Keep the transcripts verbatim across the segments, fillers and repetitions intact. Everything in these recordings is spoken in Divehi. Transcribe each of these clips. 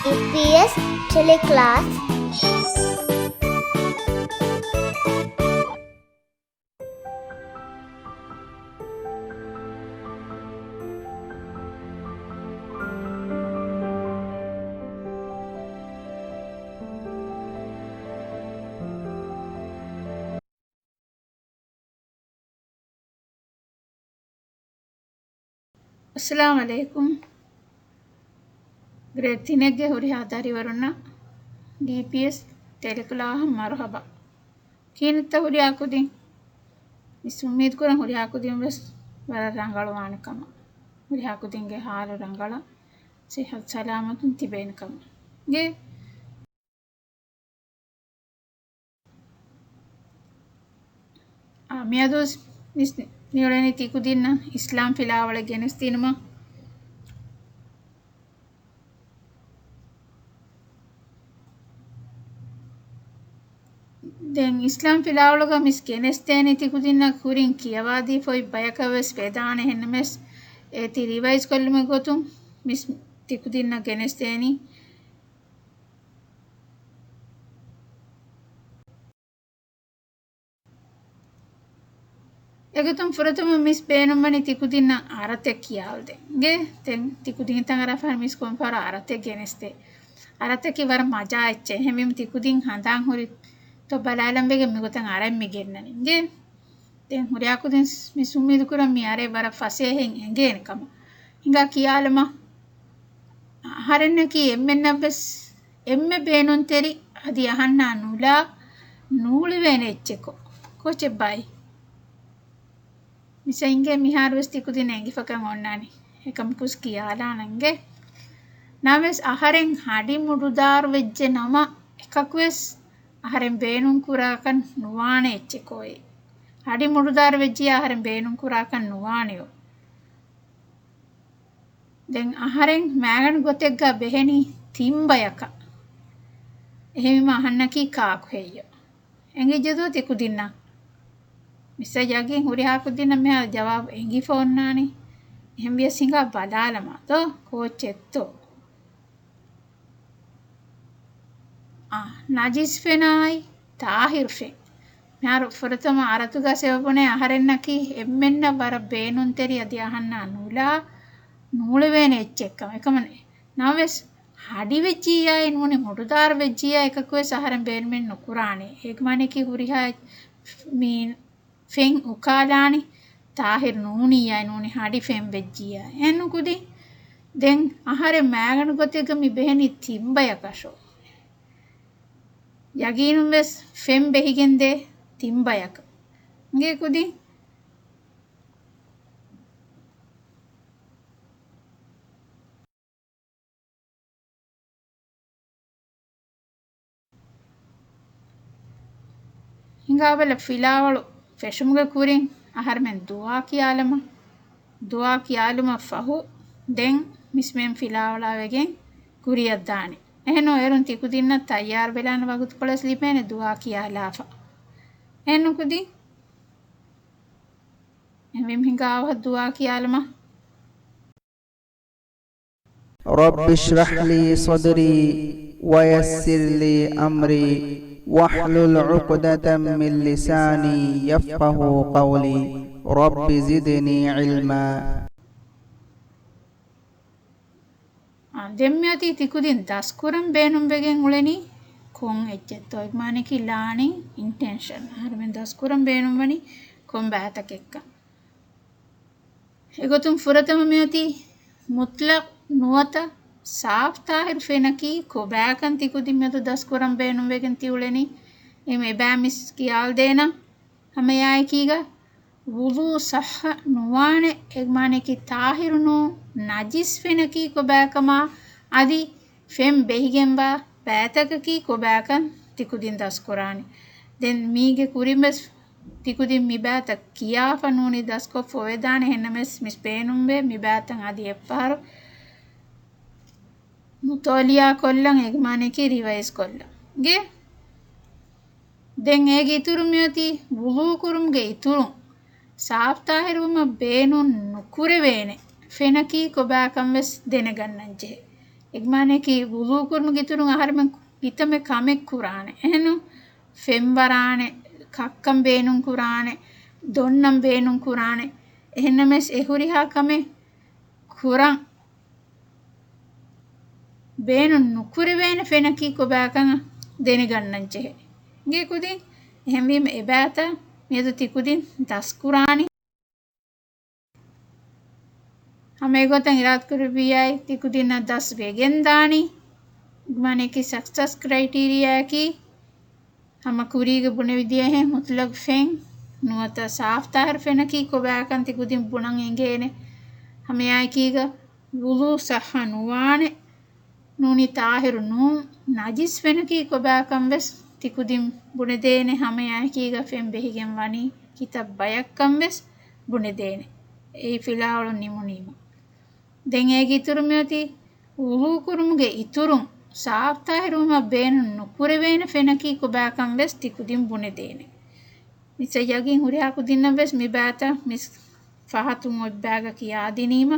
ޑީޕީއެސް ޓެލެކްލާސް. އައްސަލާމު ޢަލައިކުމް. ގްރޭޑް ތިނެއްގެ ހުރިހާ ދަރިވަރުންނަށް ޑީޕީއެސް ޓެލެކްލާހަށް މަރުޙަބާ. ކިހިނެއްތަ ހުރިހާ ކުދިން؟ މިސް އުއްމީދު ކުރަން ހުރިހާ ކުދިން ވެސް ވަރަށް ރަނގަޅު ވާނެ ކަމަށް. ހުރިހާ ކުދިންގެ ހާލު ރަނގަޅަށް، ސިއްހަތު ސަލާމަތުން ތިބޭނެ ކަމަށް. ގެ އާ، މިއަދު ވެސް މިސް މިއުޅެނީ ތިކުދިންނަށް އިސްލާމް ފިލާވަޅެއް ގެނެސްދިނުމަށް. ދެން އިސްލާމް ފިލާވަޅުގަ މިސް ގެނެސްދޭނީ ތިކުދިންނަށް ކުރިން ކިޔަވާދީފަ އޮތް ބަޔަކަށް ވެސް ވެދާނެ. އެހެންނަމަވެސް އޭތި ރިވައިޒް ކޮށްލުމުގެ ގޮތުން މިސް ތިކުދިންނަށް ގެނެސްދޭނީ. އެގޮތުން ފުރަތަމަ މިސް ބޭނުންވަނީ ތިކުދިންނަށް އަރަތެއް ކިޔާލަދޭން. ގެ ތެން ތިކުދިން ތަނގަރާފަހަރު މިސް ކޮންފަހަރު އަރަތެއް ގެނެސްދޭ. އަރަތަކީ ވަރަށް މަޖާ އެއްޗެއް. އެހެންވީމަ ތިކުދިން ހަނދާން ހުރި ތޮ ބަލާލަން ވެގެން މިގޮތަށް އަރަތް މި ގެންނަނީ. ގެ ދެން ހުރިހާ ކުދިން މިސް އުއްމީދު ކުރަން މި އަރޭ ވަރަށް ފަސޭހައިން އެނގޭނެ ކަމަށް. ހިނގާ ކިޔާލަމާ. އަހަރެންނަކީ އެންމެންނަށްވެސް އެންމެ ބޭނުންތެރި އަދި އަހަންނާ ނުލާ ނޫޅިވޭނެ އެއްޗެކޯ. ކޯޗެއްބާއި؟ މިސް އިނގޭ މިހާރުވެސް ތިކުދިން އެނގިފަކަން އޮންނާނީ. އެކަމަކުސް ކިޔާލާނަންގެ. ނަމަވެސް އަހަރެން ހަޑި މުޑުދާރު ވެއްޖެ ނަމަ އެކަކުވެސް އަހަރެން ބޭނުން ކުރާކަށް ނުވާނެ އެއްޗެކޯއޭ. ހަޑި މުޑުދާރު ވެއްޖިޔާ އަހަރެން ބޭނުން ކުރާކަށް ނުވާނެޔޯ. ދެން އަހަރެން މާގަނޑު ގޮތެއްގަ ބެހެނީ ތިން ބަޔަކަށް. އެހެންވީމަ އަހަންނަކީ ކާކު ހެއްޔޯ؟ އެނގިއްޖެދޯ ތިކުދިންނަށް؟ މިސް ޔަގީން ހުރިހާ ކުދިންނަށް މިހާ ޖަވާބު އެނގިފަ އޮންނާނީ. އެހެންވިޔަސް ހިނގާ ބަލާލަމާ ދޯ ކޯޗެއްތޯ؟ އާ، ނަޖިސް ފެނާއި ތާހިރު ފެން. މިހާރު ފުރަތަމަ އަރަތުގަ ސެބަބުނޭ އަހަރެންނަކީ އެންމެންނަށް ވަރަށް ބޭނުންތެރި އަދި އަހަންނާ ނުލާ ނޫޅެވޭނެ އެއްޗެއްކަމަށް. އެކަމަށް ނަމަވެސް ހަޑިވެއްޖިއްޔާއި ނޫނީ މުޑުދާރު ވެއްޖިއްޔާ އެކަކުވެސް އަހަރެން ބޭނުމެއް ނުކުރާނެ. އޭގެ މާނައަކީ ހުރިހާ މީ ފެން އުކާލާނީ ތާހިރު ނޫނިއްޔާ ނޫނީ ހަޑި ފެން ވެއްޖިއްޔާ. އެހެންނުކުދި ދެން އަހަރެން މާގަނޑު ގޮތެއްގަ މި ބެހެނީ ތިން ބަޔަކަށޯ. ޔަގީނުންވެސް ފެން ބެހިގެންދޭ ތިން ބަޔަކަށް. އިނގޭ ކުދިން. ހިނގާބަލަ ފިލާވަޅު ފެށުމުގެ ކުރިން އަހަރެމެން ދުޢާ ކިޔާލަމާ. ދުޢާ ކިޔާލުމަށް ފަހު ދެން މިސްމެން ފިލާވަޅާވެގެން ކުރިއަށްދާނެ. އެހެން އޭރުން ތިކުދިންނަށް ތައްޔާރުވެލާނެ ވަގުތުކޮޅެސް ލިބޭނެ ދުޢާ ކިޔާލާފަ. އެހެންނުކުދި އެހެންވީމަ ހިނގާ އަވަހަށް ދުޢާ ކިޔާލަމާ. رب اشرح لي صدري ويسر لي أمري واحلل عقدة من لساني يفقهوا قولي. رب زدني علما. އާ، ދެން މިއޮތީ ތިކުދިން ދަސްކުރަން ބޭނުންވެގެން އުޅެނީ ކޮން އެއްޗެއްތޯ؟ އެ މާނައަކީ ލާނިން އިންޓެންޝަން. އަހަރެމެން ދަސްކުރަން ބޭނުންވަނީ ކޮން ބައިތަކެއްކަން. އެގޮތުން ފުރަތަމަ މިއޮތީ މުތްލަޤް ނުވަތަ ސާފް ތާހިރު ފެނަކީ ކޮބާކަން ތިކުދިން މެދު ދަސްކުރަން ބޭނުންވެގެން ތިއުޅެނީ. އެ މި އެބައި މިސް ކިޔާލަދޭނަން. ހަމައެއާއެކީގަ ވުޟޫ ޞައްޙަ ނުވާނެ، އެ މާނައަކީ ތާހިރު ނޫން، ނަޖިސް ފެނަކީ ކޮބާކަމާ، އަދި ފެން ބެހިގެންވާ ބައިތަކަކީ ކޮބާކަން ތިކުދިން ދަސްކުރާނީ. ދެން މީގެ ކުރިންވެސް ތިކުދިން މި ބައިތައް ކިޔާފަ ނޫނީ ދަސްކޮށްފަ އޮވެދާނެ. އެހެންނަމަވެސް މިސް ބޭނުންވޭ މި ބައިތައް އަދި އެއްފަހަރު މުޠާލަޢާ ކޮށްލަން، އޭގެ މާނައަކީ ރިވައިޒް ކޮށްލަން. ގެ ދެން އޭގެ އިތުރުން މިއޮތީ ވުޟޫ ކުރުމުގެ އިތުރުން ސާފް ތާހިރުވުމަށް ބޭނުން ނުކުރެވޭނެ ފެނަކީ ކޮބާކަން ވެސް ދެނެގަންނަންޖެހޭ. އެގެ މާނައަކީ ވުޟޫ ކުރުމުގެ އިތުރުން އަހަރުމެން ކިތަންމެ ކަމެއް ކުރާނެ. އެހެން ފެން ވަރާނެ، ކައްކަން ބޭނުން ކުރާނެ، ދޮންނަން ބޭނުން ކުރާނެ. އެހެންނަމަވެސް އެ ހުރިހާ ކަމެއް ކުރަން ބޭނުން ނުކުރެވޭނެ ފެނަކީ ކޮބާކަން ދެނެގަންނަން ޖެހޭ. އިނގޭ ކުދިން، އެހެންވީމަ އެބައިތަ މިއަދު ތިކުދިން ދަސްކުރާނީ. ހަމަ އެގޮތަށް އިރާދަކުރެއްވިއްޔާއި ތިކުދިންނަށް ދަސް ވެގެންދާނީ. މާނައަކީ ސަކްސަސް ކްރައިޓީރިއާއަކީ ހަމަ ކުރީގަ ބުނެވިދިޔަހެން މުތުލަގު ފެން ނުވަތަ ސާފު ޠާހިރު ފެނަކީ ކޮބާކަން ތިކުދިން ބުނަން އެނގޭނެ. ހަމައެއާއެކީގަ ވުޟޫ ޞައްޙަ ނުވާނެ. ނޫނީ ޠާހިރު ނޫން. ނަޖިސް ފެނަކީ ކޮބާކަން ވެސް ތިކުދިން ބުނެދޭނެ. ހަމައެއާއެކީގަ ފެން ބެހިގެން ވަނީ ކިތައް ބަޔަށްކަން ވެސް ބުނެދޭނެ. އެއީ ފިލާވަޅު ނިމުނީމަ. ދެން އޭގެ އިތުރުން މިއޮތީ ވުޟޫ ކުރުމުގެ އިތުރުން ސާފު ޠާހިރުވުމަށް ބޭނުން ނުކުރެވޭނެ ފެނަކީ ކޮބާކަން ވެސް ތިކުދިން ބުނެދޭނެ. މިސް ޔަގީން ހުރިހާ ކުދިންނަށް ވެސް މި ބައިތައް މިސް ފަހަތުން އޮތް ބައިގަ ކިޔާދިނީމަ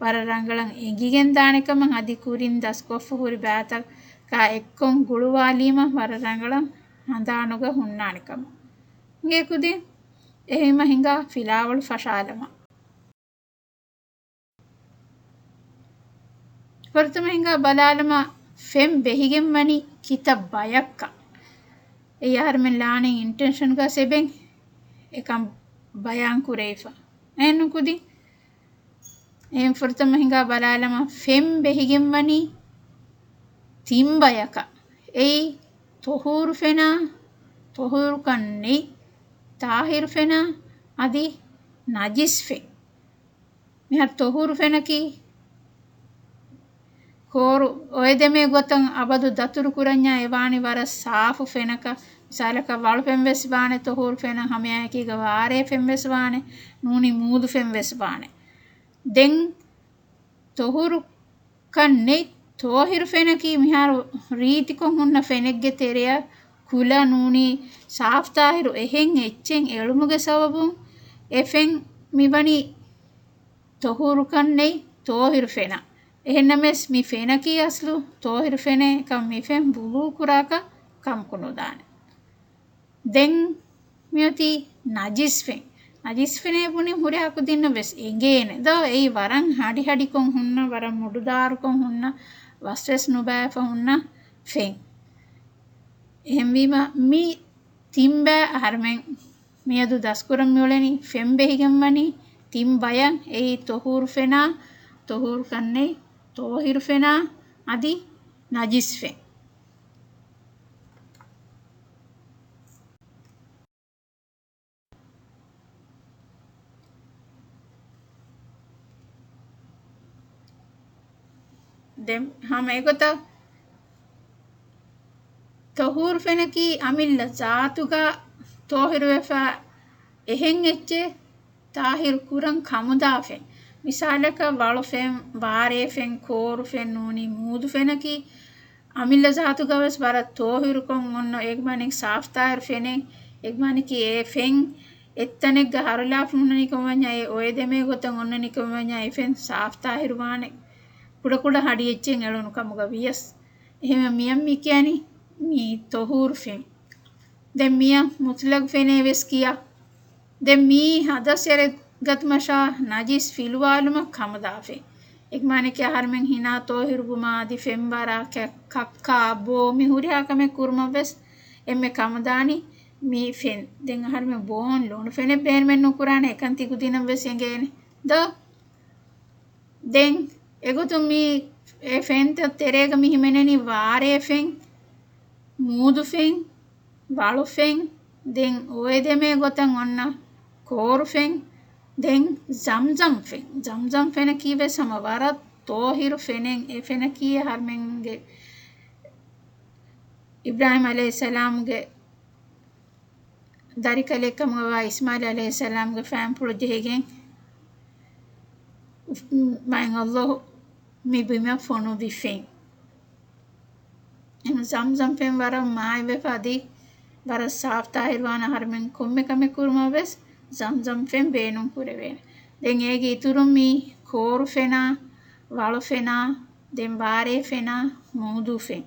ވަރަށް ރަނގަޅަށް އެނގިގެން ދާނެ ކަމަށް، އަދި ކުރިން ދަސްކޮށްފަ ހުރި ބައިތަކާ އެއްކޮށް ގުޅުވާލީމަ ވަރަށް ރަނގަޅަށް ހަނދާނުގަ ހުންނާނެ ކަމަށް. އިނގޭ ކުދިން، އެހެންވީމަ ހިނގާ ފިލާވަޅު ފަށާލަމާ. ފުރަތަމަ ހިނގާ ބަލާލަމާ ފެން ބެހިގެން ވަނީ ކިތައް ބަޔަކަށް. އެއީ އަހަރުމެން ލާނެ އިންޓެންޝަންގަ ސެބެން އެކަން ބަޔާން ކުރެވިފަ. އެހެން ކުދިން. އެހެން ފުރަތަމަ ހިނގާ ބަލާލަމާ ފެން ބެހިގެން ވަނީ ތިން ބަޔަކަށް. އެއީ ޠުހޫރު ފެނާ، ޠުހޫރުކަން ނެތް ޠާހިރު ފެނާ، އަދި ނަޖިސް ފެން. މިހާރު ޠުހޫރު ފެނަކީ ކޯރު އޮއެދެމޭ ގޮތަށް އަބަދު ދަތުރު ކުރަންޏާ އެ ވާނީ ވަރަށް ސާފު ފެނަކަށް. މިސާލަކަށް ވަޅު ފެން ވެސް ވާނެ ޠުހޫރު ފެނަށް، ހަމައެއާއެކީގަ ވާރޭ ފެން ވެސް ވާނެ، ނޫނީ މޫދު ފެން ވެސް ވާނެ. ދެން ޠުހޫރު ކަން ނެތް ޠާހިރު ފެނަކީ މިހާރު ރީތިކޮށް ހުންނަ ފެނެއްގެ ތެރެއަށް ކުލަ ނޫނީ ސާފު ޠާހިރު އެހެން އެއްޗެއް އެޅުމުގެ ސަބަބުން އެ ފެން މިވަނީ ޠުހޫރުކަން ނެތް ޠާހިރު ފެނަށް. އެހެންނަމަވެސް މި ފެނަކީ އަސްލު ޠާހިރު ފެނޭ ކަމަށް މި ފެން ވުޟޫ ކުރާކަށް ކަމަކު ނުދާނެ. ދެން މިއޮތީ ނަޖިސް ފެން. ނަޖިސް ފެނޭ ބުނި ހުރިހާ ކުދިންނަށް ވެސް އެނގޭނެ ދޯ؟ އެއީ ވަރަށް ހަޑިހަޑިކޮށް ހުންނަ، ވަރަށް މުޑުދާރުކޮށް ހުންނަ، ވަސްވެސް ނުބައިފަ ހުންނަ ފެން. އެހެންވީމަ މި ތިން ބައި އަހަރުމެން މިއަދު ދަސްކުރަން މިއުޅެނީ ފެން ބެހިގެން ވަނީ ތިން ބަޔަށް. އެއީ ޠުހޫރު ފެނާ، ޠުހޫރު ކަންނެތް ޠާހިރު ފެނާ، އަދި ނަޖިސް ފެން. ދެން ހަމަ އެގޮތަށް ޠުހޫރު ފެނަކީ އަމިއްލަ ޒާތުގަ ޠާހިރުވެފަ އެހެން އެއްޗެއް ޠާހިރު ކުރަން ކަމުދާ ފެން. މިސާލަކަށް ވަޅު ފެން، ވާރޭ ފެން، ކޯރު ފެން ނޫނީ މޫދު ފެނަކީ އަމިއްލަ ޒާތުގަވެސް ވަރަށް ޠާހިރުކޮށް އޮންނަ އެގްމަނިކް ސާފް ޠާހިރު ފެނެއް. އެގްމަނިކީ އެ ފެން އެއްތަނެއްގަ ހަރުލާފަ ހުންނަނިކަމަށް ވަންޏާ އެ އޮއެދެމޭ ގޮތަށް އޮންނަނިކަމަށް ވަންޏާ އެ ފެން ސާފް ޠާހިރު ވާނެ. ކުޑަކުޑަ ހަޑި އެއްޗެއް އެޅުނު ކަމުގަ ވިޔަސް. އެހެންވެ މިއަށް މި ކިޔަނީ މީ ޠުހޫރު ފެން. ދެން މިއަށް މުތުލަގު ފެނޭ ވެސް ކިޔާ. ދެން މީ ހަދަސް އެރެގަތުމަށާ ނަޖިސް ފިލުވާލުމަށް ކަމުދާ ފެން. އެގްމާނަކީ އަހަރުމެން ހިނާ ޠާހިރުވުމާ އަދި ފެންވަރާ ކަ-، ކައްކާ ބޯ މި ހުރިހާ ކަމެއް ކުރުމަށް ވެސް އެންމެ ކަމުދާނީ މި ފެން. ދެން އަހަރުމެން ބޯން ލޮނު ފެނެއް ބޭނުމެއް ނުކުރާނެ، އެކަން ތިކުދިނަށް ވެސް އެނގޭނެ ދޯ؟ ދެން އެގޮތުން މި އެ ފެންތައް ތެރޭގަ މި ހިމެނެނީ ވާރޭ ފެން، މޫދު ފެން، ވަޅު ފެން، ދެން އޮއެދެމޭ ގޮތަށް އޮންނަ ކޯރު ފެން، ދެން ޒަމްޒަމް ފެން. ޒަމްޒަމް ފެނަކީ ވެސް ހަމަ ވަރަށް ޠާހިރު ފެނެއް. އެ ފެނަކީ އަހަރުމެންގެ އިބްރާހީމް ޢަލައިހިއްސަލާމްގެ ދަރިކަލެއް ކަމުގަވާ އިސްމާޢީލް ޢަލައިހިއްސަލާމްގެ ފައިންޕުޅު ޖެހިގެން މާތް ﷲ މި ބިމަށް ފޮނުއްވި ފެން. އެހެން ޒަމްޒަމް ފެން ވަރަށް މާތްވެފަ އަދި ވަރަށް ސާފް ޠާހިރުވާން އަހަރުމެން ކޮންމެ ކަމެއް ކުރުމަށް ވެސް ޒަމްޒަމް ފެން ބޭނުން ކުރެވޭނެ. ދެން އޭގެ އިތުރުން މި ކޯރު ފެނާ، ވަޅު ފެނާ، ދެން ވާރޭ ފެނާ މޫދޫ ފެން.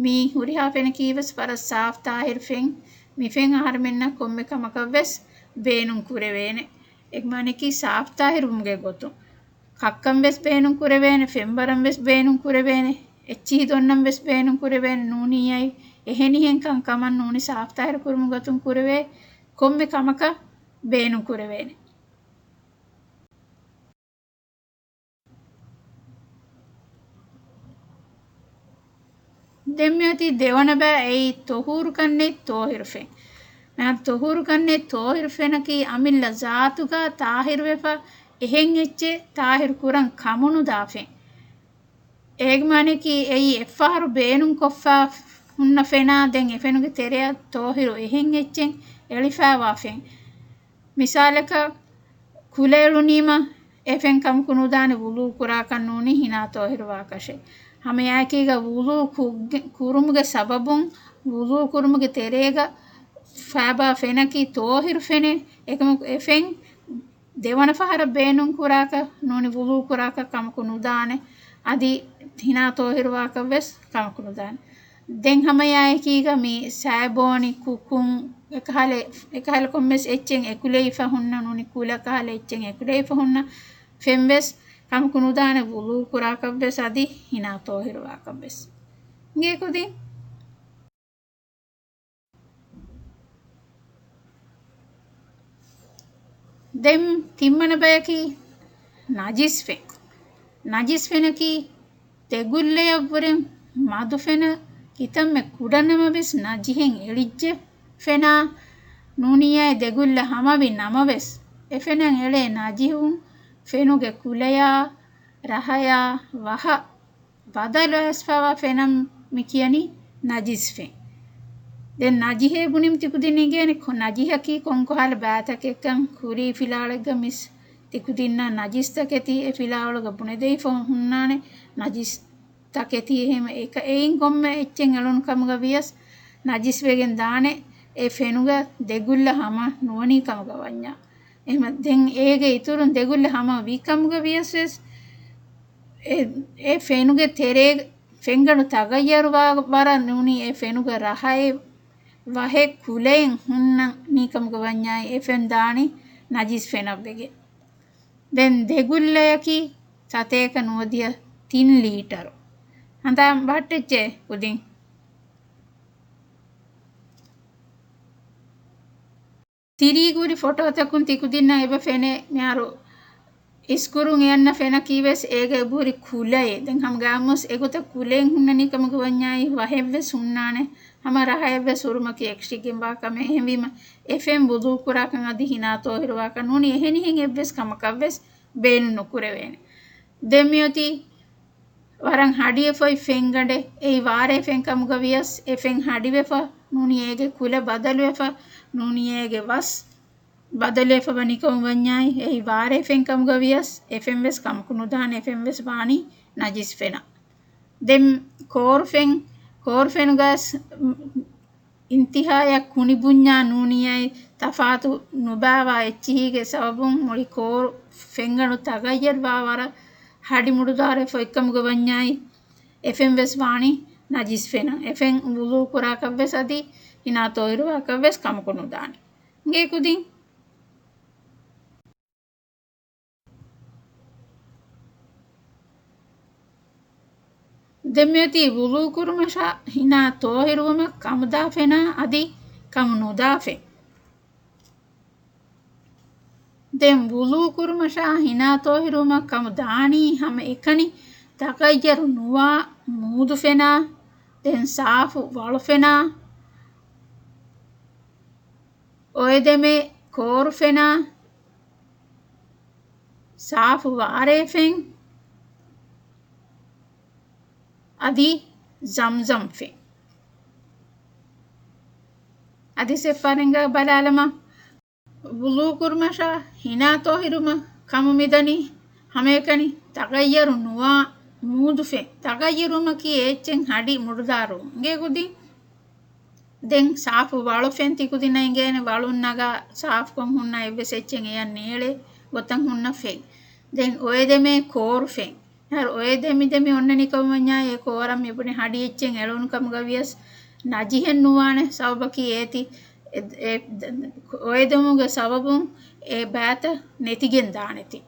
މީ ހުރިހާ ފެނަކީ ވެސް ވަރަށް ސާފް ތާހިރު ފެން. މި ފެން އަހަރުމެންނަށް ކޮންމެ ކަމަކަށް ވެސް ބޭނުން ކުރެވޭނެ. އެ މާނައަކީ ސާފް ތާހިރުވުމުގެ ގޮތުން. ކައްކަން ވެސް ބޭނުން ކުރެވޭނެ، ފެންވަރަން ވެސް ބޭނުން ކުރެވޭނެ، އެއްޗިހި ދޮންނަން ވެސް ބޭނުން ކުރެވޭނެ. ނޫނީ އެއީ އެހެނިހެން ކަން ކަމަށް ނޫނީ ސާފް ތާހިރު ކުރުމުގެ ގޮތުން ކުރެވޭ ކޮންމެ ކަމަކަށް ބޭނުން ކުރެވޭނެ. ދެން މިއޮތީ ދެވަނަ ބައި އެއީ ތޮހޫރުކަންނެތް ތޯހިރު ފެން. މިހާރު ތޮހޫރުކަންނެތް ތޯހިރު ފެނަކީ އަމިއްލަ ޒާތުގަ ތާހިރުވެފަ އެހެން އެއްޗެއް ތާހިރު ކުރަން ކަމުނުދާ ފެން. އޭގެ މާނައަކީ އެއީ އެއްފަހަރު ބޭނުން ކޮށްފަ ހުންނަ ފެނާ ދެން އެ ފެނުގެ ތެރެއަށް ތޯހިރު އެހެން އެއްޗެއް އެޅިފައިވާ ފެން. މިސާލަކަށް، ކުލަ އެޅުނީމަ އެ ފެން ކަމަކު ނުދާނެ ވުޟޫ ކުރާކަށް ނޫނީ ހިނާ ތޯހިރުވާކަށެއް. ހަމައެއާއެކީގަ ވުޟޫ ކުއްގެ-، ކުރުމުގެ ސަބަބުން ވުޟޫ ކުރުމުގެ ތެރޭގަ ފައިބާ ފެނަކީ ތޯހިރު ފެނެއް. އެކަމަކު އެ ފެން ދެވަނަ ފަހަރަށް ބޭނުން ކުރާކަށް ނޫނީ ވުޟޫ ކުރާކަށް ކަމަކު ނުދާނެ. އަދި ހިނާ ތޯހިރުވާކަށް ވެސް ކަމަކު ނުދާނެ. ދެން ހަމައެއާއެކީގަ މި ސައިބޯނި ކުކުން އެކަހަލަ، އެކަހަލަ ކޮންމެސް އެއްޗެއް އެކުލެވިފަ ހުންނަ ނޫނީ ކުލަ ކަހަލަ އެއްޗެއް އެކުލެވިފަ ހުންނަ ފެން ވެސް ކަމަކު ނުދާނެ ވުޟޫ ކުރާކަށް ވެސް އަދި ހިނާ ތޯހިރުވާކަށް ވެސް. އިނގޭ ކުދިން. ދެން ތިންވަނަ ބަޔަކީ ނަޖިސް ފެން. ނަޖިސް ފެނަކީ ދެގުއްލަޔަށްވުރެން މަދު ފެނަށް ކިތަންމެ ކުޑަނަމަވެސް ނަޖިހެއް އެޅިއްޖެ ފެނާ ނޫނީ އެ ދެގުއްލަ ހަމަވި ނަމަވެސް އެ ފެނަށް އެޅޭ ނަޖިހުން ފެނުގެ ކުލަޔާ، ރަހަޔާ، ވަހަށް ބަދަލު އައިސްފައިވާ ފެނަށް މި ކިޔަނީ ނަޖިސް ފެން. ދެން ނަޖިހޭ ބުނީމަ ތިކުދިން އިނގޭނެ ކޮ-، ނަޖިހަކީ ކޮންކަހަލަ ބައިތަކެއްކަން ކުރީ ފިލާވަޅެއްގަ މިސް ތިކުދިންނަށް ނަޖިސް ތަކެތީ އެ ފިލާވަޅުގަ ބުނެދެވިފަ ހުންނާނެ ނަޖިސް ތަކެތީ އެހެން އެކަ-، އެއިން ކޮންމެ އެއްޗެއް އެޅުނު ކަމުގަ ވިޔަސް ނަޖިސް ވެގެން ދާނެ އެ ފެނުގަ ދެގުއްލަ ހަމަ ނުވަނީ ކަމުގަ ވަންޏާ. އެހެމަ ދެން އޭގެ އިތުރުން ދެގުއްލަ ހަމަ ވީ ކަމުގަ ވިޔަސް ވެސް އެ، އެ ފެނުގެ ތެރޭ ފެންގަނޑު ތަޣައްޔަރުވާ ވަރަށް ނޫނީ އެ ފެނުގެ ރަހައެއް ވަހެއް ކުލައެއް ހުންނަ ނީ ކަމުގަ ވަންޏާއި އެ ފެން ދާނީ ނަޖިސް ފެނަށް ވެގެން. ދެން ދެގުއްލަޔަކީ ސަތޭކަ ނުވަދިހަ ތިން ލީޓަރު. ހަނދާން ބަހައްޓެއްޗޭ ކުދިން. ތިރީގު ހުރި ފޮޓޯތަކުން ތިކުދިންނަށް އެބަ ފެނޭ މިހާރު އިސްކުރުން އެއަންނަ ފެނަކީ ވެސް އޭގަ އެބަހުރި ކުލައެއް. ދެން ހަމަ ގާމުސް އެގޮތަށް ކުލައެއް ހުންނަނީ ކަމުގަ ވަންޏާއި ވަހެއް ވެސް ހުންނާނެ. ހަމަ ރަހައެއް ވެސް ހުރުމަކީ އެކަށީގެންވާ ކަމެއް. އެހެންވީމަ އެ ފެން ވުޟޫ ކުރާކަށް އަދި ހިނާ ތޯހިރުވާކަށް ނޫނީ އެހެނިހެން އެއްވެސް ކަމަކަށް ވެސް ބޭނުން ނުކުރެވޭނެ. ދެން މިއޮތީ ވަރަށް ހަޑިއެފައި ފެންގަނޑެއް. އެއީ ވާރޭ ފެން ކަމުގަ ވިޔަސް އެ ފެން ހަޑިވެފަ ނޫނީ އޭގެ ކުލަ ބަދަލުވެފަ ނޫނީ އޭގެ ވަސް ބަދަލުވެފަ ވަނިކަމު ވަންޏާއި އެއީ ވާރޭ ފެން ކަމުގަ ވިޔަސް އެ ފެން ވެސް ކަމަކު ނުދާނެ. އެ ފެން ވެސް ވާނީ ނަޖިސް ފެނަށް. ދެން ކޯރު ފެން، ކޯރު ފެނުގަސް އިންތިހާޔަށް ކުނި ބުންޏާ ނޫނީއާއި ތަފާތު ނުބާވާ އެއްޗިހީގެ ސަބަބުން މުޅި ކޯރު ފެންގަނޑު ތަޣައްޔަރުވާ ވަރަށް ހަޑި މުޑުދާރެއް ފޮތްކަމުގަ ވަންޏާއި އެ ފެން ވެސް ވާނީ ނަޖިސް ފެނަށް. އެ ފެން ވުޟޫ ކުރާކަށް ވެސް އަދި ހިނާ ތޯހިރުވާކަށް ވެސް ކަމަކު ނުދާނެ. އިނގޭ ކުދިން. ދެން މިއޮތީ ވުޟޫ ކުރުމަށާ ހިނާ ތޯހިރުވުމަށް ކަމުދާ ފެނާ އަދި ކަމު ނުދާ ފެން. ދެން ވުޟޫ ކުރުމަށާ ހިނާ ތޯހިރުވުމަށް ކަމު ދާނީ ހަމަ އެކަނި ތަޣައްޔަރު ނުވާ މޫދު ފެނާ، ދެން ސާފު ވަޅު ފެނާ، އޮއެދެމޭ ކޯރު ފެނާ، ސާފު ވާރޭ ފެން، އަދި ޒަމްޒަމް ފެން. އަދި ސެއްފާރެންގަ ބަލާލަމާ، ވުޟޫ ކުރުމަށާ ހިނާ ތޯހިރުމަށް ކަމު މިދަނީ ހަމައެކަނި ތަޣައްޔަރު ނުވާ މޫދު ފެން. ތަޣައްޔަރުވުމަކީ އެއްޗެއް ހަޑި މުޑުދާރުވުން. އިނގޭ ކުދިން. ދެން ސާފު ވަޅު ފެން ތިކުދިންނަށް އިނގޭނެ ވަޅުން ނަގާ ސާފުކޮށް ހުންނަ އެއްވެސް އެއްޗެއް އެޔަށް ނޭޅޭ ގޮތަށް ހުންނަ ފެން. ދެން އޮއެދެމޭ ކޯރު ފެން. މިހާރު އޮއެ ދެމި ދެމި އޮންނަނީ ކަމަށް ވަންޏާ، އެ ކޯރަށް މިބުނި ހަޑި އެއްޗެއް އެޅުނު ކަމުގަ ވިޔަސް ނަޖިހެއް ނުވާނެ. ސަބަބަކީ އޭތި އެ، އެ، އޮއެ ދެމުގެ ސަބަބުން އެ ބައިތައް ނެތިގެން ދާނެތީ.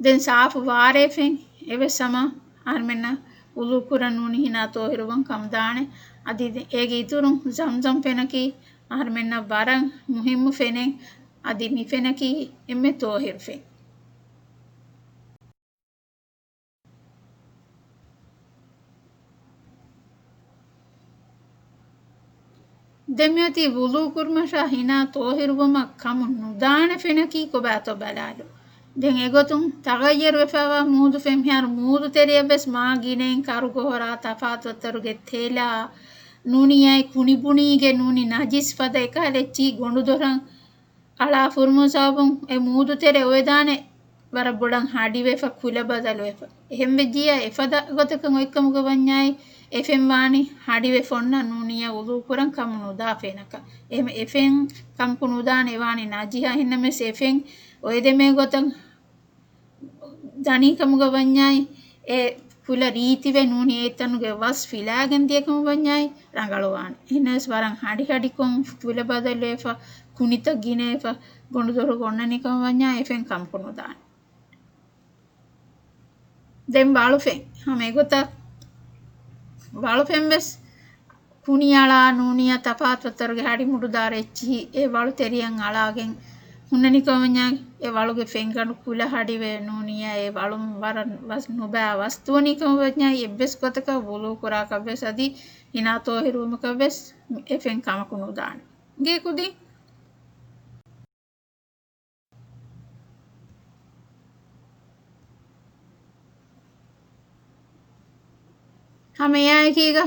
ދެން ސާފު ވާރޭ ފެން އެވެސް ހަމަ އަހަރުމެންނަށް ވުޟޫ ކުރަން ނޫނީ ހިނާ ޠާހިރުވަން ކަމު ދާނެ. އަދި އޭގެ އިތުރުން ޒަމްޒަމް ފެނަކީ އަހަރުމެންނަށް ވަރަށް މުހިއްމު ފެނެއް. އަދި މި ފެނަކީ އެންމެ ޠާހިރު ފެން. ދެން މިއޮތީ ވުޟޫ ކުރުމަށާ ހިނާ ޠާހިރުވުމަށް ކަމު ނުދާނެ ފެނަކީ ކޮބާތޯ ބަލާލު. ދެން އެގޮތުން ތަޣައްޔަރު ވެފައިވާ މޫދު ފެން މިހާރު މޫދު ތެރެއަށް ވެސް މާ ގިނައިން ކަރުގަހުރާ ތަފާތު ވައްތަރުގެ ތެލާ ނޫނީ އައި ކުނިބުނީގެ ނޫނީ ނަޖިސް ފަދަ އެކަހަލަ އެއްޗިހި ގޮނޑުދޮށަށް އަޅާ ފުރުމުން ސަބަބުން އެ މޫދު ތެރެ އޮވެދާނެ ވަރަށް ބޮޑަށް ހަޑިވެފަ ކުލަ ބަދަލުވެފަ. އެހެންވެއްޖިއްޔާ އެފަދަ ގޮތަކަށް އޮތްކަމުގަ ވަންޏާއި އެ ފެން ވާނީ ހަޑިވެފަ އޮންނަ ނޫނިއްޔާ ވުޟޫ ކުރަން ކަމު ނުދާ ފެނަކަށް. އެހެން އެ ފެން ކަމަކު ނުދާނެ އެ ވާނީ ނަޖިހާ. އެހެންނަމަވެސް އެ ފެން އޮއެދެމޭ ގޮތަށް ދަނީ ކަމުގަ ވަންޏާއި އެ ކުލަ ރީތިވެ ނޫނީ އެތަނުގެ ވަސް ފިލާގެން ދިޔަ ކަމަށް ވަންޏާއި ރަނގަޅުވާނެ. އެހެނަސް ވަރަށް ހަޑިހަޑިކޮށް ފުލަ ބަދަލުވެފަ، ކުނިތައް ގިނަވެފަ، ގޮނޑުދޮށު އޮންނަނީ ކަމަށް ވަންޏާ އެ ފެން ކަމަކު ނުދާނެ. ދެން ވަޅުފެން. ހަމަ އެގޮތަށް ވަޅުފެން ވެސް ކުނިއަޅާ ނޫނިއްޔާ ތަފާތު ވައްތަރުގެ ހަޑި މުޑު ދާރަ އެއްޗިހި އެ ވަޅު ތެރެއަށް އަޅާގެން ހުންނަނީ ކަމަށް ވަންޏާ އެ ވަޅުގެ ފެންގަނޑު ކުލަ ހަޑިވެ ނޫނިއްޔާ އެ ވަޅުން ވަރަށް ވަސް ނުބައި ވަސް ދުވަނީ ކަމަށް ވަންޏާ އެއްވެސް ގޮތަކަށް ވުޟޫ ކުރާކަށް ވެސް އަދި ހިނާ ޠާހިރުވުމަކަށް ވެސް އެ ފެން ކަމަކު ނުދާނެ. އިނގޭ ކުދިން. ހަމަ އެއާއެކީގަ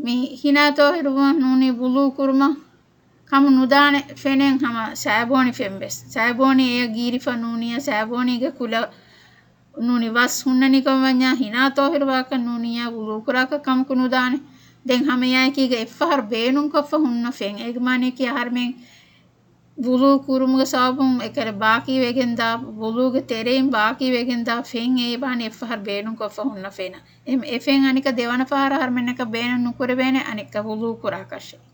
މި ހިނާ ޠާހިރުވުމަށް ނޫނީ ވުޟޫ ކުރުމަށް ކަމު ނުދާނެ ފެނެއް ހަމަ ސައިބޯނި ފެން ވެސް. ސައިބޯނި އެއަށް ގީރިފަ ނޫނިއްޔާ ސައިބޯނިގެ ކުލަ ނޫނީ ވަސް ހުންނަނީ ކަމަށް ވަންޏާ ހިނާ ޠާހިރު ވާކަށް ނޫނިއްޔާ ވުޟޫ ކުރާކަށް ކަމަކު ނުދާނެ. ދެން ހަމަ އެއާއެކީގަ އެއްފަހަރު ބޭނުންކޮށްފަ ހުންނަ ފެން. އޭގެ މާނައަކީ އަހަރުމެން ވުޟޫ ކުރުމުގެ ސަބަބުން އެކަލަ ބާކީ ވެގެންދާ، ވުޟޫގެ ތެރެއިން ބާކީ ވެގެންދާ ފެން އެ ވާނީ އެއްފަހަރު ބޭނުންކޮށްފަ ހުންނަ ފެނަށް. އެ، އެ ފެން އަނެއްކާ ދެވަނަ ފަހަރަށް އަހަރުމެންނަކަށް ބޭނުން ނުކުރެވޭނެ އަނެއްކާ ވުޟޫ ކުރާކަށެއް.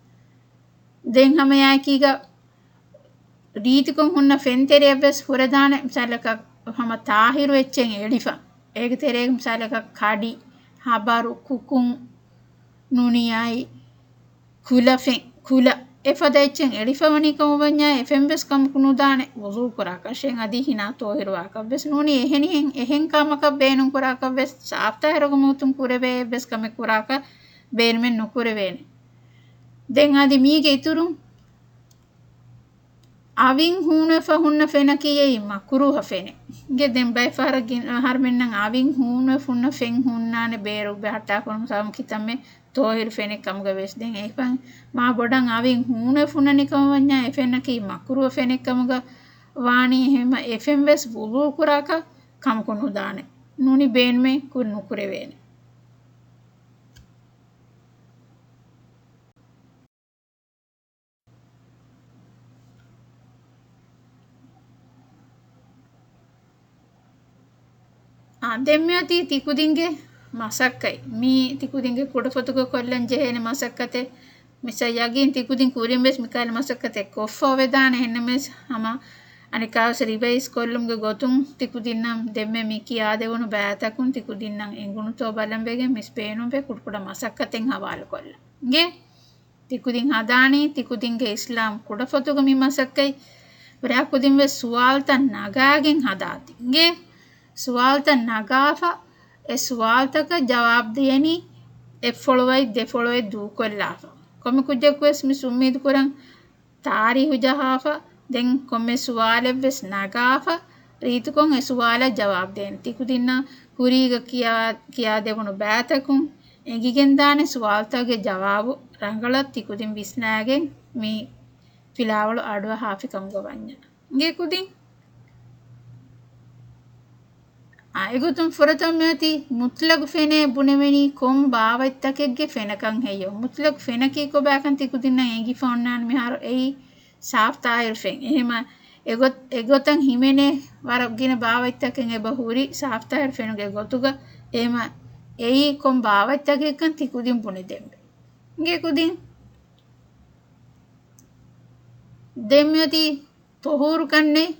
ދެން ހަމަ އެއާއެކީގަ ރީތިކޮށް ހުންނަ ފެންތެރެއަށް ވެސް ހުރެދާނެ، މިސާލަކަށް ހަމަ ތާހިރު އެއްޗެއް އެޅިފަ. އޭގެ ތެރޭގަ މިސާލަކަށް ކަޑި، ހަބަރު، ކުކުން، ނޫނިއްޔާ ކުލަ ފެން، ކުލަ އެފަދަ އެއްޗެއް އެޅިފަ ވަނީ ކަމަށް ވަންޏާ އެ ފެން ވެސް ކަމަކު ނުދާނެ ވުޟޫ ކުރާކަށެއް އަދި ހިނާ ޠާހިރު ވާކަށް ވެސް ނޫނީ އެހެނިހެން އެހެން ކަމަކަށް ބޭނުން ކުރާކަށް ވެސް ސާފު ޠާހިރުގެ މޫދުން ކުރެވޭ އެއްވެސް ކަމެއް ކުރާކަށް ބޭނުމެއް ނުކުރެވޭނެ. ދެން އަދި މީގެ އިތުރުން އަވިން ހޫނުވެފަ ހުންނަ ފެނަކީ އެއީ މަކުރޫހަ ފެނެއް. އިނގޭ ދެން ބައެއް ފަހަރަށް ގިނަ އަހަރުމެންނަށް އަވިން ހޫނުވެފަ ހުންނަ ފެން ހުންނާނެ ބޭރު ބަހައްޓާފަ ސަބަބުން ކިތަންމެ ޠާހިރު ފެނެއް ކަމުގަ ވެސް. ދެން އެފަން މާ ބޮޑަށް އަވިން ހޫނުވެފަ ހުންނަނީ ކަމަށް ވަންޏާ އެ ފެނަކީ މަކުރޫހަ ފެނެއް ކަމުގަ ވާނީ. އެހެން އެ ފެން ވެސް ވުޟޫ ކުރާކަށް ކަމަކު ނުދާނެ. ނޫނީ ބޭނުމެއް ކުރި ނުކުރެވޭނެ. އާ، ދެން މިއޮތީ ތިކުދިންގެ މަސައްކަތް. މީ ތިކުދިންގެ ކުޑަފޮތުގަ ކޮށްލަން ޖެހޭނެ މަސައްކަތެއް. މިސާ ޔަގީން ތިކުދިން ކުރިން ވެސް މިކަހަލަ މަސައްކަތެއް ކޮށްފަ އޮވެދާނެ. އެހެންނަމަވެސް ހަމަ އަނެއްކާވެސް ރިވައިޒް ކޮށްލުމުގެ ގޮތުން ތިކުދިންނަށް ދެންމެ މި ކިޔާދެވުނު ބައިތަކުން ތިކުދިންނަށް އެނގުނުތޯ ބަލަން ވެގެން މިސް ބޭނުންވެ ކުޑަކުޑަ މަސައްކަތެއް ހަވާލުކޮށްލަން. އިނގޭ؟ ތިކުދިން ހަދާނީ ތިކުދިންގެ އިސްލާމް ކުޑަފޮތުގަ މި މަސައްކަތް. ވަރަށް ކުދިން ވެސް ސުވާލުތައް ނަގާގެން ހަދާތި. އިނގޭ؟ ސުވާލުތައް ނަގާފަ އެ ސުވާލުތަކަށް ޖަވާބު ދޭނީ އެއްފޮޅުވައި ދެފޮޅުވައި ދޫކޮށްލާފަ. ކޮންމެ ކުއްޖަކު ވެސް މި އުއްމީދު ކުރަން ތާރީހު ޖަހާފަ، ދެން ކޮންމެ ސުވާލެއް ވެސް ނަގާފަ، ރީތިކޮށް އެ ސުވާލަށް ޖަވާބު ދޭން. ތިކުދިންނަށް ކުރީގަ ކިޔާ، ކިޔާދެވުނު ބައިތަކުން އެނގިގެންދާނެ ސުވާލުތަކުގެ ޖަވާބު ރަނގަޅަށް ތިކުދިން ވިސްނާގެން މި ފިލާވަޅު އަޑުއަހާފި ކަމުގަ ވަންޏާ. އިނގޭ ކުދިން. އާ، އެގޮތުން ފުރަތަމަ މިއޮތީ މުތްލަގު ފެނޭ ބުނެވެނީ ކޮން ބާވަތްތަކެއްގެ ފެނަކަން ހެއްޔޯ؟ މުތްލަގު ފެނަކީ ކޮބާކަން ތިކުދިންނަށް އެނގިފަ އޮންނާނެ މިހާރު އެއީ ސާފު ޠާހިރު ފެން. އެހެމަ އެގޮތް-، އެގޮތަށް ހިމެނޭ ވަރަށް ގިނަ ބާވަތްތަކެއް އެބަ ހުރި ސާފްތާހިރު ފެނުގެ ގޮތުގަ. އެހެމަ އެއީ ކޮން ބާވަތްތަކެއްކަން ތިކުދިން ބުނެދޭންވީ. އިނގޭ ކުދިން. ދެން މިއޮތީ ޠުހޫރުކަން ނެތް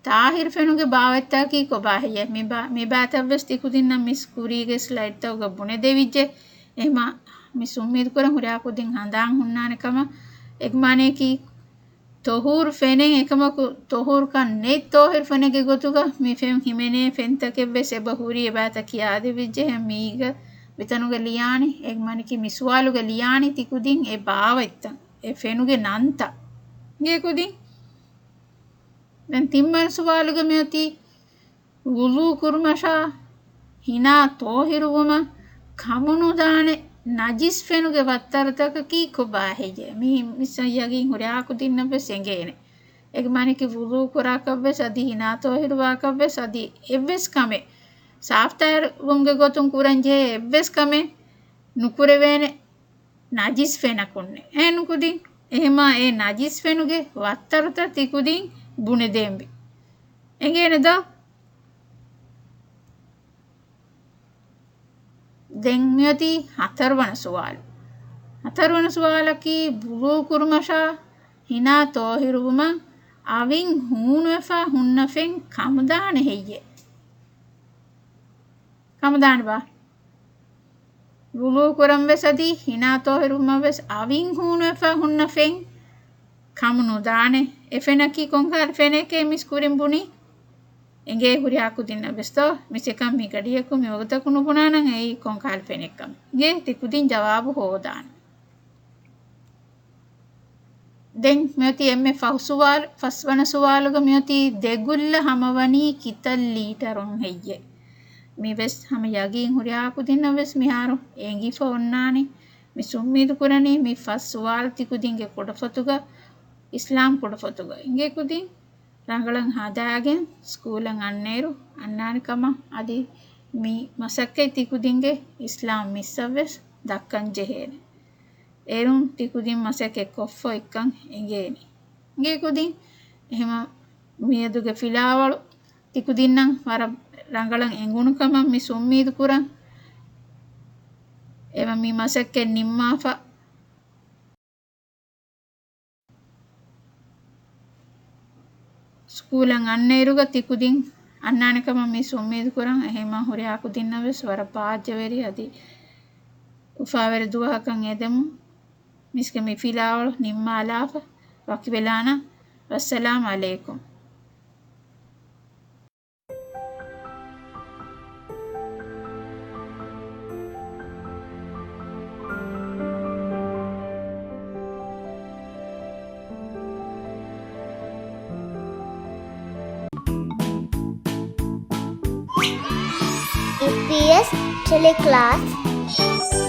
ޠާހިރު ފެނުގެ ބާވަތްތަކަކީ ކޮބާ ހެއްޔޭ؟ މި ބާ-، މި ބާތައްވެސް ތިކުދިންނަށް މިސް ކުރީގެ ސްލައިޑްތަކުގަ ބުނެދެވިއްޖެ. އެހެމަ މިސް އުއްމީދު ކުރަން ހުރިހާ ކުދިން ހަނދާން ހުންނާނެ ކަމަށް. އެކަމަކީ ޠުހޫރު ފެނެއް އެކަމަކު، ޠުހޫރުކަން ނެތް ޠާހިރު ފެނެއްގެ ގޮތުގަ މި ފެން ހިމެނޭ ފެންތަކެއްވެސް އެބަ ހުރީ އެބާތައް ކިޔާދެވިއްޖެ. އެހެން މީގަ މިތަނުގަ ލިޔާނީ، އެކަމަކީ މި ސުވާލުގަ ލިޔާނީ ތިކުދިން އެ ބާވަތްތައް، އެ ފެނުގެ ނަންތައް. އިނގޭ ކުދިން. ދެން ތިންވަނަ ސުވާލުގަ މިއޮތީ ވުޟޫ ކުރުމަށާ ހިނާ ޠާހިރުވުމަށް ކަމުނުދާނެ ނަޖިސް ފެނުގެ ވައްތަރުތަކަކީ ކޮބާ ހެއްޔޭ؟ މި-، މިސް ޔަގީން ހުރިހާ ކުދިންނަށްވެސް އެނގޭނެ. އެކަމަކީ ވުޟޫ ކުރާކަށްވެސް އަދި ހިނާ ޠާހިރުވާކަށްވެސް އަދި އެއްވެސް ކަމެއް، ސާފްތާހިރުވުމުގެ ގޮތުން ކުރަން ޖެހޭ އެއްވެސް ކަމެއް ނުކުރެވޭނެ ނަޖިސް ފެނަކުންނެ. އެހެން ކުދިން. އެހެމާ އެ ނަޖިސް ފެނުގެ ވައްތަރުތައް ތިކުދިން ބުނެދޭންވީ. އެނގޭނެ ދޯ؟ ދެން މިއޮތީ ހަތަރުވަނަ ސުވާލު. ހަތަރުވަނަ ސުވާލަކީ ވުޟޫ ކުރުމަށާ ހިނާ ޠާހިރުވުމަށް އަވިން ހޫނުވެފަ ހުންނަ ފެން ކަމުދާނެ ހެއްޔޭ؟ ކަމުދާނެބާ؟ ވުޟޫ ކުރަން ވެސް އަދި ހިނާ ޠާހިރުވުމަށް ވެސް އަވިން ހޫނުވެފަ ހުންނަ ފެން ކަމު ނުދާނެ. އެ ފެނަކީ ކޮންކަހަލަ ފެނެކޭ މިސް ކުރިން ބުނީ؟ އެނގޭ ހުރިހާ ކުދިންނަށް ވެސް ދޯ؟ މިސް އެކަން މި ގަޑިއަކު މި ވަގުތަކު ނުބުނާނަން އެއީ ކޮންކަހަލަ ފެނެއްކަމަށް. އިނގޭ ތި ކުދިން ޖަވާބު ހޯދާނަން. ދެން މިއޮތީ އެންމެ ފަހު ސުވާލު، ފަސްވަނަ ސުވާލުގަ މިއޮތީ ދެގުއްލަ ހަމަވަނީ ކިތައް ލީޓަރުން ހެއްޔޭ؟ މިވެސް ހަމަ ޔަގީން ހުރިހާ ކުދިންނަށް ވެސް މިހާރު އެނގިފަ އޮންނާނީ. މިސް އުއްމީދު ކުރަނީ މި ފަސް ސުވާލު ތި ކުދިންގެ ކުޑަފޮތުގަ، އިސްލާމް ކުޑަފޮތުގަ. އިނގޭ ކުދިން ރަނގަޅަށް ހަދާގެން ސްކޫލަށް އަންނައިރު އަންނާނެ ކަމަށް. އަދި މި މަސައްކަތް ތި ކުދިންގެ އިސްލާމް މިސްއަށް ވެސް ދައްކަން ޖެހޭނެ. އޭރުން ތި ކުދިން މަސައްކަތް ކޮށްފަ އޮތްކަން އެނގޭނެ. އިނގޭ ކުދިން. އެހެމަ މިއަދުގެ ފިލާވަޅު ތި ކުދިންނަށް ވަރަށް ރަނގަޅަށް އެނގުނު ކަމަށް މިސް އުއްމީދު ކުރަން. އެމަ މި މަސައްކަތް ނިންމާފަ ސްކޫލަށް އަންނައިރުގަ ތި ކުދިން އަންނާނެ ކަމަށް މިސް އުއްމީދު ކުރަން. އެހެމަ ހުރިހާ ކުދިންނަށް ވެސް ވަރަށް ބާއްޖަވެރި އަދި އުފާވެރި ދުވަހަކަށް އެދެމުން މިސްގެ މި ފިލާވަޅު ނިންމާލާފަ ވަކިވެލާނަން. ވައްސަލާމް އަލައިކުމް. އީޕީއެސް ޓެލެކްލާސް.